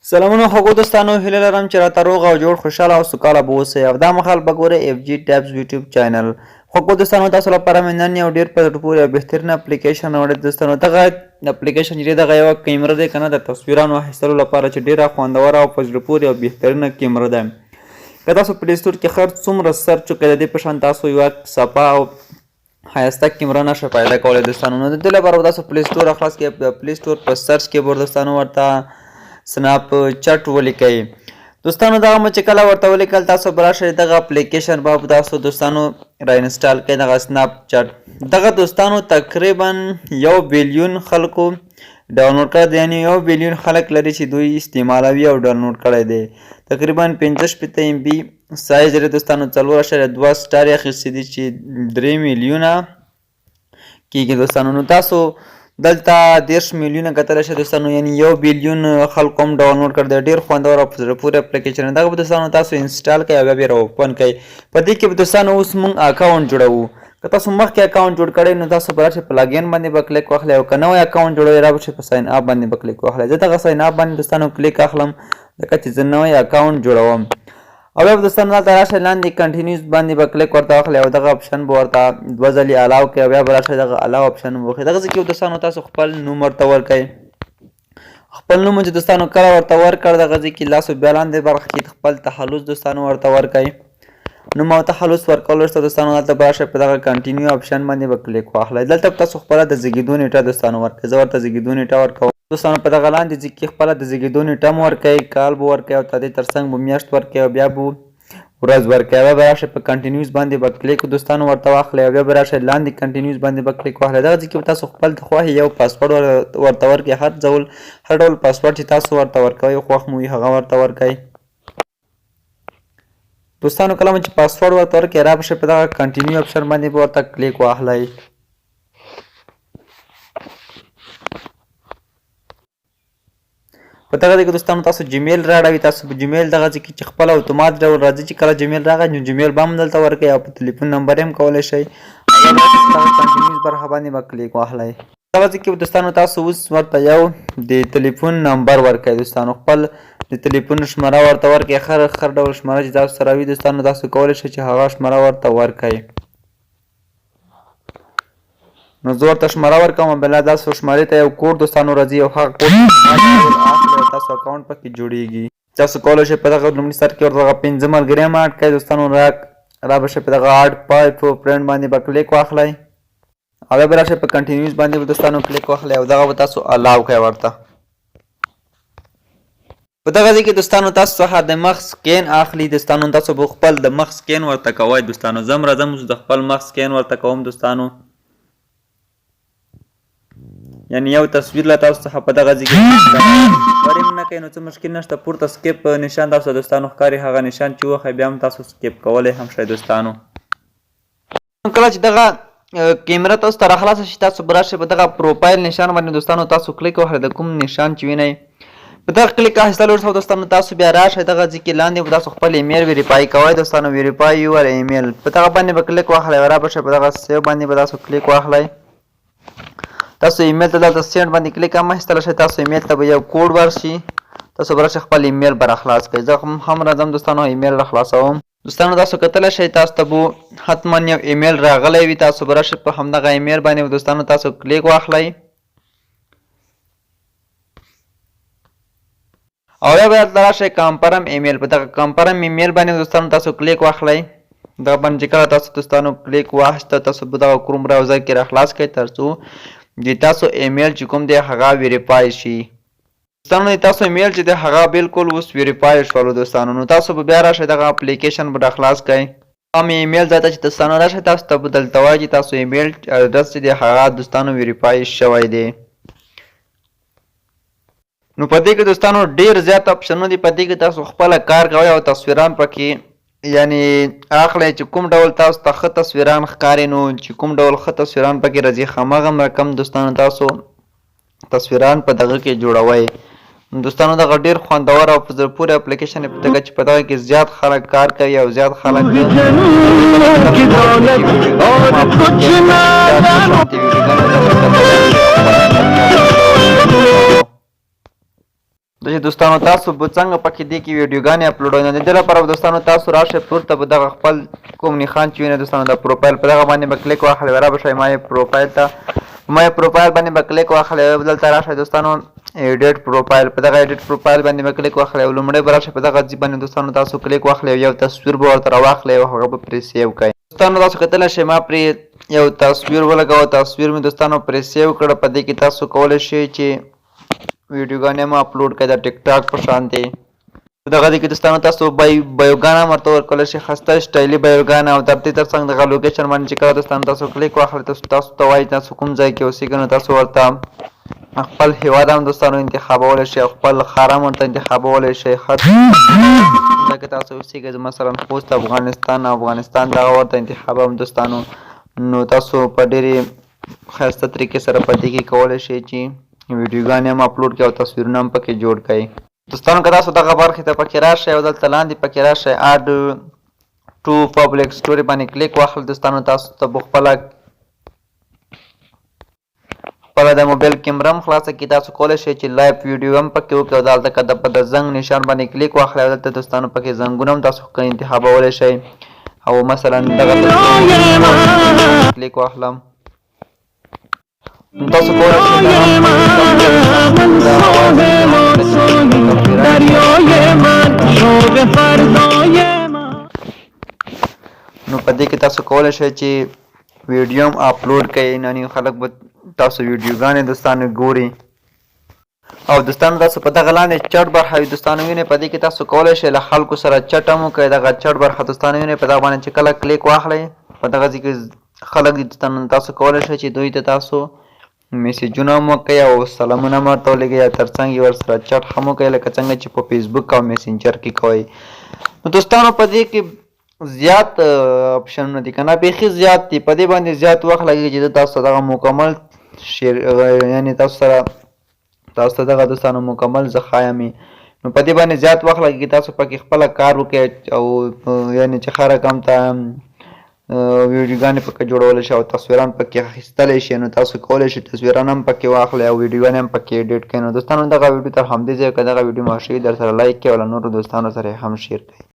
سلامونه خوږو دوستانو، هیله لرم چې راته روغ او جوړ، خوشحاله او سوکاله به اوسئ او دا مهال به ګورئ اف جي ټیپس یوټیوب چینل. خوږو دوستانو، تاسو لپاره مې نن یو ډیر په زړه پورې او بهترین اپلیکیشن راوړی. دوستانو، دغه اپلیکیشن چې دغه یوه کیمره دی که نه، د تصویرانو اخیستلو لپاره چې ډیره خوندوره او په زړه پورې او بهترینه کیمره ده. که تاسو پلی سټور کې هر څومره سرچ وکړئ، د دې په شان تاسو یوه صفا او ښایسته کیمره نشئ پیدا کولی. دوستانو، نو د دې لپاره به تاسو پلی سټور خلاص کړئ، د پلی سټور په سرچ کې به دوستانو ورته سناپ چټ ولیکئ. دوستانو، دغه مو چې کله ورته ولیکل، تاسو به راشئ دغه اپلیکیشن به تاسو دوستانو را انسټال کړئ، دغه سناپ چټ. دغه دوستانو تقریبا 1 بیلیون خلکو ډاونلوډ کړی دی، یعنی 1 بیلیون خلک لري چې دوی استعمالوي او ډاونلوډ کړی دی. تقریبا 65 MB سایز لري دوستانو، 4.2 سټار یې اخیستي دي چې 3 میلیونه کېږي. دوستانو، نو تاسو دلته 30 میلیونه کتلی شئ دوستانو، یعنی 1 بیلیون خلکو هم ډاونلوډ کړی دی. ډېر خوندور او په زړه پورې اپلیکیشن. دغه به دوستانو تاسو انسټال کړئ او بیا به یې اوپن کړئ. په دې کې به دوستانو اوس مونږ اکاونټ جوړوو. که تاسو مخکې اکاونټ جوړ کړئ، نو تاسو به راشئ په لاګین باندې به کلیک واخلئ او که نوی اکاونټ جوړوئ، را به شئ په ساین اپ باندې به کلیک واخلئ. زه دغه ساین اپ باندې دوستانو کلیک اخلم، ځکه چې زه نوی اکاونټ جوړوم. او بیا به دوستانو دلته راشئ، لاندې کنټینیوز باندې به کلیک ورته واخلئ او دغه اپشن به ورته دوه ځلې الاو کړئ او بیا به راشئ دغه الاو اپشن ووهئ. دغه ځای کې دوستانو تاسو خپل نوم ورته ورکړئ. خپل نوم چې دوستانو کله ورته ورکړ، دغه ځای کې لاسو بیا لاندې برخه کې خپل تخلص دوستانو ورته ورکړئ. نوم او تخلص ورکول وروسته دوستانو دلته به راشئ، په دغه کنټینیو اپشن باندې به کلیک واخلئ. دلته تاسو خپله د زیږېدو نیټه دوستانو ورکړئ. زه ورته زیږېدو نیټه ورکوم. دوستانو، په دغه لاندې ځای کې خپله د زیږېدو نیټه مو ورکړئ، کال به ورکړئ او تر دې ترڅنګ به میاشت ورکړئ او بیا به ورځ ورکړئ. بیا به راشئ په کنټینیوز باندې به کلیک دوستانو ورته واخلئ او بیا به راشئ لاندې کنټینیوز باندې به کلیک واخلئ. دغه ځای کې به تاسو خپل د خوښې یو پاسورډ ورته ورکړئ. هر ډول پاسورډ چې تاسو ورته ورکوئ، خوښ مو وي، هغه ورته ورکړئ. دوستانو، کله مو چې پاسورډ ورته ورکړئ، را به شئ په دغه کنټینیو اپشن باندې به ورته کلیک واخلئ. په دغه ځای کې دوستانو تاسو جیمیل راړوي. تاسو په جیمیل دغه ځای کې چې خپل اتومات ډول راځي، چې کله جیمیل راغی، نو جیمیل به هم دلته ورکړئ او په تلیفون نمبر هم کولی شئ او بیا به دغه کنټینیوز برخه باندې به کلیک واخلئ. دغه ځای کې دوستانو تاسو اوس ورته یو د تلیفون نمبر ورکړئ. دوستانو، خپل د تلیفون شمېره ورته ورکړئ. هر ډول شمېره چې تاسو سره وي دوستانو، تاسو کولی شئ چې هغه شمېره ورته ورکړئ. نو زه ورته شمېره ورکوم. بیا تاسو شمېرې ته یو کوډ دوستانو راځي او هغه کوډ اخلي او تاسو اکاونټ پکې جوړیږي. تاسو کولی شئ په دغه لومړي سر کې ورته دغه پنځه ملګري هم اډ کړئ. دوستانو، را به شئ په دغه اډ فایو فرینډ باندې به کلیک واخلئ او بیا به راشئ په کنټینیوز باندې به دوستانو کلیک واخلئ او دغه به تاسو الاو کړئ ورته. په دغه ځای کې دوستانو تاسو څخه د مخ سکین اخلي. دوستانو، تاسو به خپل د مخ سکین ورته کوئ. دوستانو، زه هم راځم اوس د خپل مخ سکین ورته کوم. دوستانو، یعنی یو تصویر له تاسو څخه په دغه ځای کې وریم نه کوي، نو څه مشکل نشته. پورته سکیپ نشان تاسو دوستانو ښکاري، هغه نشان چې وښیي، بیا هم تاسو سکیپ کولی هم شئ. دوستانو، کله چې دغه کیمره تاسو ته راخلاصه شي، تاسو به راشئ په دغه پروفایل نشان باندې دوستانو تاسو کلیک وهئ. د کوم نشان چې وینئ، په دغه کلیک اخیستلو وروسته دوستانو تاسو بیا راشئ دغه ځای کې لاندې به تاسو خپل ایمیل ویریفای کوئ. دوستانو، ویریفای یور ایمیل، په دغه باندې به کلیک واخلئ او را به شئ په دغه سیو باندې به تاسو کلیک واخلئ. تاسو ایمیل ته دلته سینډ باندې کلیک هم اخیستلی شئ. تاسو ایمیل ته به یو کوډ ورشي، تاسو به راشئ خپل ایمیل به راخلاص کړئ. زه هم راځم دوستانو، ایمیل راخلاصوم. دوستانو، تاسو کتلی شئ، تاسو ته به حتما یو ایمیل راغلی وي. تاسو به راشئ په همدغه ایمیل باندې دوستانو تاسو کلیک واخلئ او بیا به دلته راشئ کانفرم ایمیل، په دغه کانفرم ایمیل باندې دوستانو تاسو کلیک واخلئ. دغه باندې چې کله تاسو دوستانو کلیک واخیسته، تاسو به دغه کروم براوزر کې راخلاص کړئ، ترڅو د تاسو ایمیل چې کوم دی، هغه ویریفای شي. دوستانو، د تاسو ایمیل چې دی، هغه بالکل اوس ویریفای شولو. دوستانو، نو تاسو به بیا راشئ دغه اپلیکیشن به راخلاص کړئ. هم ایمیل ځای ته چې دوستانو راشئ، تاسو ته به دلته وایي چې تاسو ایمیل ادرس چې دی، هغه دوستانو ویریفای شوی دی. نو په دې کې دوستانو ډیر زیات اپشنونه دي. په دې کې تاسو خپله کار کوئ او تصویران پکې یعنی اخلئ چې کوم ډول تاسو ته ښه تصویران ښکاري. نو چې کوم ډول ښه تصویران پکې راځي، هماغه رقم دوستانو تاسو تصویران په دغه کې جوړوئ. دوستانو، دغه ډیر خوندور او په زړه پورې اپلیکیشن دی، په دغه چې په دغه کې زیات خلک کار کوي او زیات خلک کی دولت اور کچھ نہ جانو. چې دوستانو تاسو به څنګه پکې دې کې ویډیوګانې اپلوډوئ، نو د دې لپاره به دوستانو تاسو راشئ پورته به دغه خپل کوم نښان چې وینئ دوستانو د پروفایل په دغه باندې به کلیک واخلئ، را به شئ ما پروفایل ته، ما پروفایل باندې به کلیک واخلئ، دلته راشئ دوستانو ایډیټ پروفایل، په دغه ایډیټ پروفایل باندې به کلیک واخلئ او لومړی به راشئ په دغه ځای باندې دوستانو تاسو کلیک واخلئ او یو تصویر به ورته راواخلئ او هغه به پرې سیو کړئ. دوستانو تاسو کتلی شئ ما پرې یو تصویر ولګاوه، تصویر مې دوستانو پرې سیو کړ. په دې کې تاسو کولی شئ چې ویډیوګانې هم اپلوډ کړئ د ټیک ټاک په شان دی. دغه دې کې دوستانو تاسو بایوګانه هم ورته ورکولی شئ، ښایسته سټایلي بایوګانه. او تر دې ترڅنګ دغه لوکیشن باندې چې کله دوستانو تاسو کلیک واخلئ تاسو ته وایي تاسو کوم ځای کې اوسېږئ، نو تاسو ورته خپل هېواد هم دوستانو انتخابولی شئ او خپل ښار هم ورته انتخابولی شئ، ښه ځای کې تاسو اوسېږئ. مثلا خوست افغانستان، افغانستان دغه ورته انتخابوم دوستانو. نو تاسو په ډېرې ښایسته طریقې سره په دې کې کولی شئ چې ویډیوګانې هم اپلوډ کړئ او تصویرونه هم پکې جوړ کړئ. دوستانو که تاسو دغه برخې ته پکې راشئ او دلته لاندې پکې راشئ اډ ټو پبلک سټوري باندې کلیک واخلئ دوستانو، تاسو ته به خپله د موبایل کیمره هم خلاصه کړي، تاسو کولی شئ چې لایف ویډیو هم پکې وکړئ. او دلته که د زنګ نشان باندې کلیک واخلئ او دلته دوستانو پکې زنګونه هم تاسو انتخابولی شئ. او مثلا دغه کلیک واخلم، تاسو کولی شئ نو په دې کې تاسو کولی شئ چې ویډیو هم اپلوډ کړئ، یعنې خلک به تاسو ویډیوګانې دوستانو ګوري. او دوستانو تاسو په دغه لاندې چټ برخه وي دوستانو وینئ، په دې کې تاسو کولی شئ له خلکو سره چټ هم وکړئ. دغه چټ برخه دوستانو وینئ، په دغه باندې چې کله کلیک واخلئ په دغه ځای کې خلک دي دوستانو، تاسو کولی شئ چې دوی ته تاسو میسجونه هم وکړئ او سلامونه هم ورته ولیږئ او ترڅنګ یې ورسره چټ هم وکړئ لکه څنګه چې په فیسبوک او میسنجر کې کوئ. نو دوستانو په دې کې زیات اپشنونه دي که نه، بیخي زیات دي. په دې باندې زیات وخت لګېږي چې زه تاسو ته دغه مکمل شیر یعنې تاسو سره تاسو ته دغه دوستانو مکمل زه ښایم. نو په دې باندې زیات وخت لګېږي، تاسو پکې خپله کار وکړئ او یعنې چې ښه رقم ته ویډیوګانې پکې جوړولی شئ او تصویران پکې اخیستلی شئ. نو تاسو کولی شئ تصویران هم پکې واخلئ او ویډیوګانې هم پکې ایډیټ کړئ. نو دوستانو دغه ویډیو تر همدې ځایه، که دغه ویډیو مو ښه وي در سره لایک کړئ او له نورو دوستانو سره یې هم شیر کړئ.